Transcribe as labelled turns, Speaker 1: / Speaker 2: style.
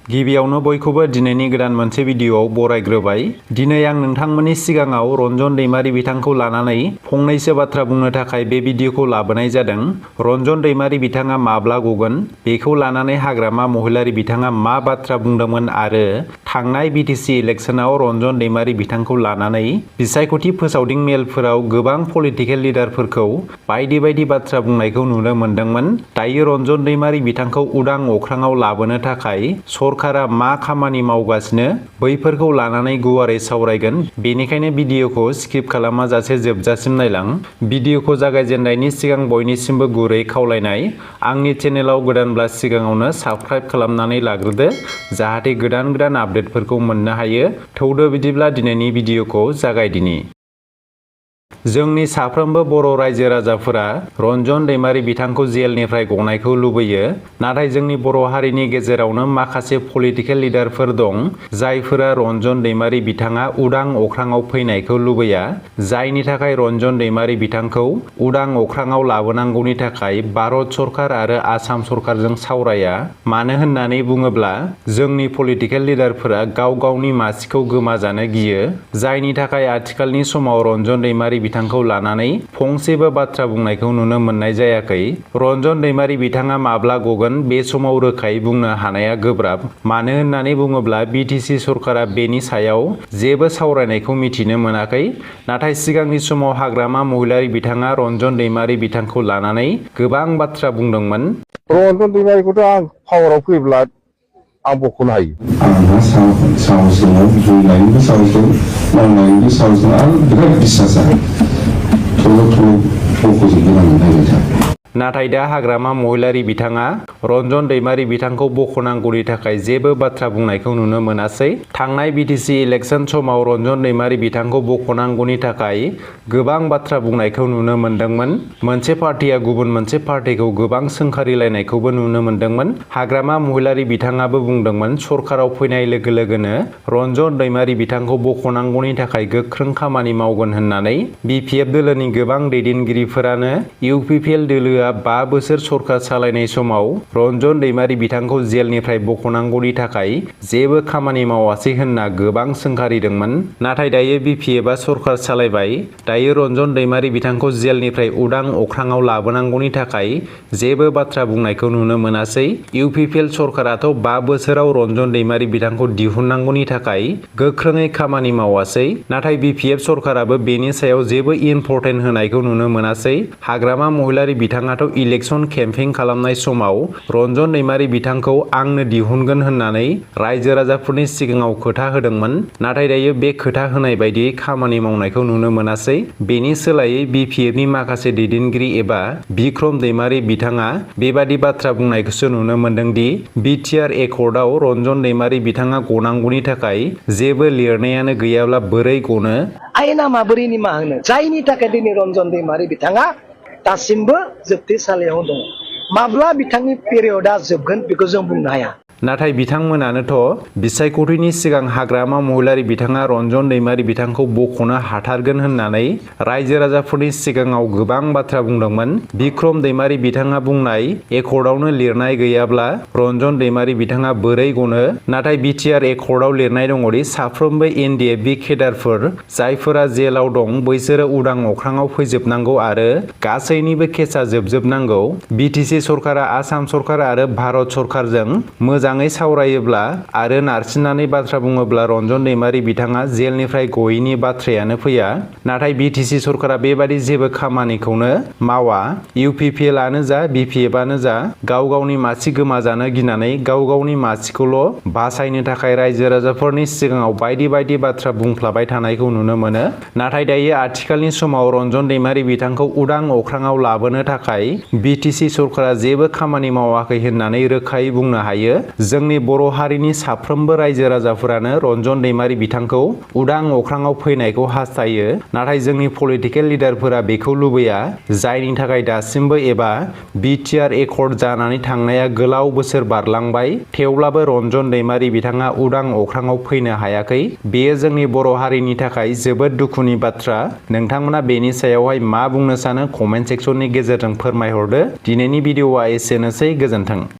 Speaker 1: गिबियावनो बयखौबो दिनैनि गोदान मोनसे भिडिअआव बरायग्रोबाय। दिनै आं नोंथांमोननि सिगाङाव रनजन दैमारी बिथांखौ लानानै फंनैसो बाथ्रा बुंनो थाखाय बे भिडिअखौ लाबोनाय जादों। रनजन दैमारी बिथाङा माब्ला गगोन बेखौ लानानै हाग्रामा महिलारी बिथाङा मा बाथ्रा बुंदोंमोन आरो थांनाय बिटिसि इलेक्सनाव रनजन दैमारी बिथांखौ लानानै बिसायख'थि फोसावदिं मेलफोराव गोबां पलिटिकेल लिडारफोरखौ बायदि बायदि बाथ्रा बुंनायखौ नुनो मोन्दोंमोन। दायो रनजन दैमारी बिथांखौ उदां अख्राङाव लाबोनो थाखाय सरकारा मा खामानि मावगासिनो बैफोरखौ लानानै गुवारै सावरायगोन। बेनिखायनो भिडिअखौ स्किप खालामाजासे जोबजासिम नायलां। भिडिअखौ जागायजेननायनि सिगां बयनिसिमबो गुरै खावलायनाय, आंनि चेनेलाव गोदानब्ला सिगाङावनो साबस्क्राइब खालामनानै लाग्रोदो जाहाथे गोदान आपडेटफोरखौ मोननो हायो। थौदो बिदिब्ला दिनैनि भिडिअखौ जागायदिनि। जोंनि साफ्रोमबो बर' रायजो राजाफोरा रनजन दैमारी बिथांखौ जेलनिफ्राय गनायखौ लुबैयो। नाथाय जोंनि बर' हारिनि गेजेरावनो माखासे पलिटिकेल लिडारफोर दं जायफोरा रनजन दैमारी बिथाङा उदां अख्राङाव फैनायखौ लुबैया। जायनि थाखाय रनजन दैमारी बिथांखौ उदां अख्राङाव लाबोनांगौनि थाखाय भारत सरकार आरो आसाम सरकारजों सावराया। मानो होननानै बुङोब्ला जोंनि पलिटिकेल लिडारफोरा गाव गावनि मासिखौ गोमाजानो गियो। जायनि थाखाय आथिखालनि समाव रनजन दैमारी बिथांखौ लानानै फंसेबो बाथ्रा बुंनायखौ नुनो मोननाय जायाखै। रनजन दैमारी बिथाङा माब्ला गगोन बे समाव रोखायै बुंनो हानाया गोब्राब। मानो होननानै बुङोब्ला बिटिसि सरकारा बेनि सायाव जेबो सावरायनायखौ मिथिनो मोनाखै। नाथाय सिगांनि समाव हाग्रामा महिलारी बिथाङा रनजन दैमारी बिथांखौ लानानै गोबां बाथ्रा बुंदोंमोन।
Speaker 2: रनजन दैमारीखौथ' आं पावाराव फैब्ला आं बख'नो हायो।
Speaker 3: आंहा साहस दङ, बुंनायनिबो साहस दं, मावनायनिबो साहस दं आरो बिराद बिसासा थल' बख'जोबनो नागिरदों।
Speaker 1: नाथाय दा हाग्रामा महिलारी बिथाङा रनजन दैमारी बिथांखौ बख'नांगौनि थाखाय जेबो बाथ्रा बुंनायखौ नुनो मोनासै। थांनाय बिटिसि इलेक्सन समाव रनजन दैमारी बिथांखौ बख'नांगौनि थाखाय गोबां बाथ्रा बुंनायखौ नुनो मोन्दोंमोन। मोनसे पार्टिया गुबुन मोनसे पार्टिखौ गोबां सोंखारिलायनायखौबो नुनो मोन्दोंमोन। हाग्रामा महिलारी बिथाङाबो बुंदोंमोन सरकाराव फैनाय लोगो लोगोनो रनजन दैमारी बिथांखौ बख'नांगौनि थाखाय गोख्रों खामानि मावगोन होननानै। बिपिएफ दोलोनि गोबां दैदेनगिरिफोरानो इउपिपिएल दोलोआ 5 बोसोर सरकार सालायनाय समाव रनजन दैमारी बिथांखौ जेलनिफ्राय बख'नांगौनि थाखाय जेबो खामानि मावासै होनना गोबां सोंखारिदोंमोन। नाथाय दायो बिपिएफआ सरकार सालायबाय। दायो रनजन दैमारी बिथांखौ जेलनिफ्राय उदां अख्राङाव लाबोनांगौनि थाखाय जेबो बाथ्रा बुंनायखौ नुनो मोनासै। इउपिपिएल सरकाराथ' 5 बोसोराव रनजन दैमारी बिथांखौ दिहुननांगौनि थाखाय गोख्रोङै खामानि मावासै। नाथाय बिपिएफ सरकाराबो बेनि सायाव जेबो इम्पर्टेन्ट होनायखौ नुनो मोनासै। हाग्रामा महिलारी बिथाङाथ' इलेक्सन केम्पेइन खालामनाय समाव रनजन दैमारी बिथांखौ आंनो दिहुनगोन होननानै रायजो राजाफोरनि सिगाङाव खोथा होदोंमोन। नाथाय दायो बे खोथा होनाय बायदियै खामानि मावनायखौ नुनो मोनासै। बेनि सोलायै बिपिएफनि माखासे दैदेनगिरि एबा बिक्रम दैमारी बिथाङा बेबादि बाथ्रा बुंनायखौसो नुनो मोन्दों दि बिटिआर एकर्डआव रनजन दैमारी बिथाङा गनांगौनि थाखाय जेबो लिरनायानो गैयाब्ला बोरै गनो?
Speaker 4: आयेना माबोरै निमाहा होनो? जायनि थाखाय दिनै रनजन दैमारी बिथाङा दासिमबो जोबथेसालियाव दङ। माब्ला बिथांनि पेरियडआ जोबगोन बेखौ जों बुंनो हाया।
Speaker 1: नाथाय बिथांमोनानोथ' बिसायख'थिनि सिगां हाग्रामा महिलारी बिथाङा रनजन दैमारी बिथांखौ बख'नो हाथारगोन होननानै रायजो राजाफोरनि सिगाङाव गोबां बाथ्रा बुंदोंमोन। बिक्रम दैमारी बिथाङा बुंनाय एकर्डआवनो लिरनाय गैयाब्ला रनजन दैमारी बिथाङा बोरै गनो? नाथाय बिटिआर एकर्डआव लिरनाय दङदि साफ्रोमबो एनडिएफबि केडारफोर जायफोरा जेलाव दं बैसोरो उदां अख्राङाव फैजोबनांगौ आरो गासैनिबो केसआ जोबजोबनांगौ। बिटिसि सरकारा आसाम सरकार आरो भारत सरकारजों मोजाङै सावरायोब्ला आरो नारसिननानै बाथ्रा बुङोब्ला रनजन दैमारी बिथाङा जेलनिफ्राय गयैनि बाथ्रायानो फैया। नाथाय बिटिसि सरकारा बेबादि जेबो खामानिखौनो मावा। इउपिपिएलआनो जा बिपिएफआनो जा गाव गावनि मासि गोमाजानो गिनानै गाव गावनि मासिखौल' बासायनो थाखाय रायजो राजाफोरनि सिगाङाव बायदि बायदि बाथ्रा बुंफ्लाबाय थानायखौ नुनो मोनो। नाथाय दायो आथिखालनि समाव रनजन दैमारी बिथांखौ उदां अख्राङाव लाबोनो थाखाय बिटिसि सरकारा जेबो खामानि मावाखै होननानै रोखायै बुंनो हायो। जोंनि बर' हारिनि साफ्रोमबो रायजो राजाफोरानो रनजन दैमारी बिथांखौ उदां अख्राङाव फैनायखौ हास्थायो। नाथाय जोंनि पलिटिकेल लिडारफोरा बेखौ लुबैया। जायनि थाखाय दासिमबो एबा बिटिआर एकर्ड जानानै थांनाया गोलाव बोसोर बारलांबाय थेवब्लाबो रनजन दैमारी बिथाङा उदां अख्राङाव फैनो हायाखै। बेयो जोंनि बर' हारिनि थाखाय जोबोद दुखुनि बाथ्रा। नोंथांमोना बेनि सायावहाय मा बुंनो सानो कमेन्ट सेक्सननि गेजेरजों फोरमायहरदो। दिनैनि भिडिअआ एसेनोसै, गोजोन्थों।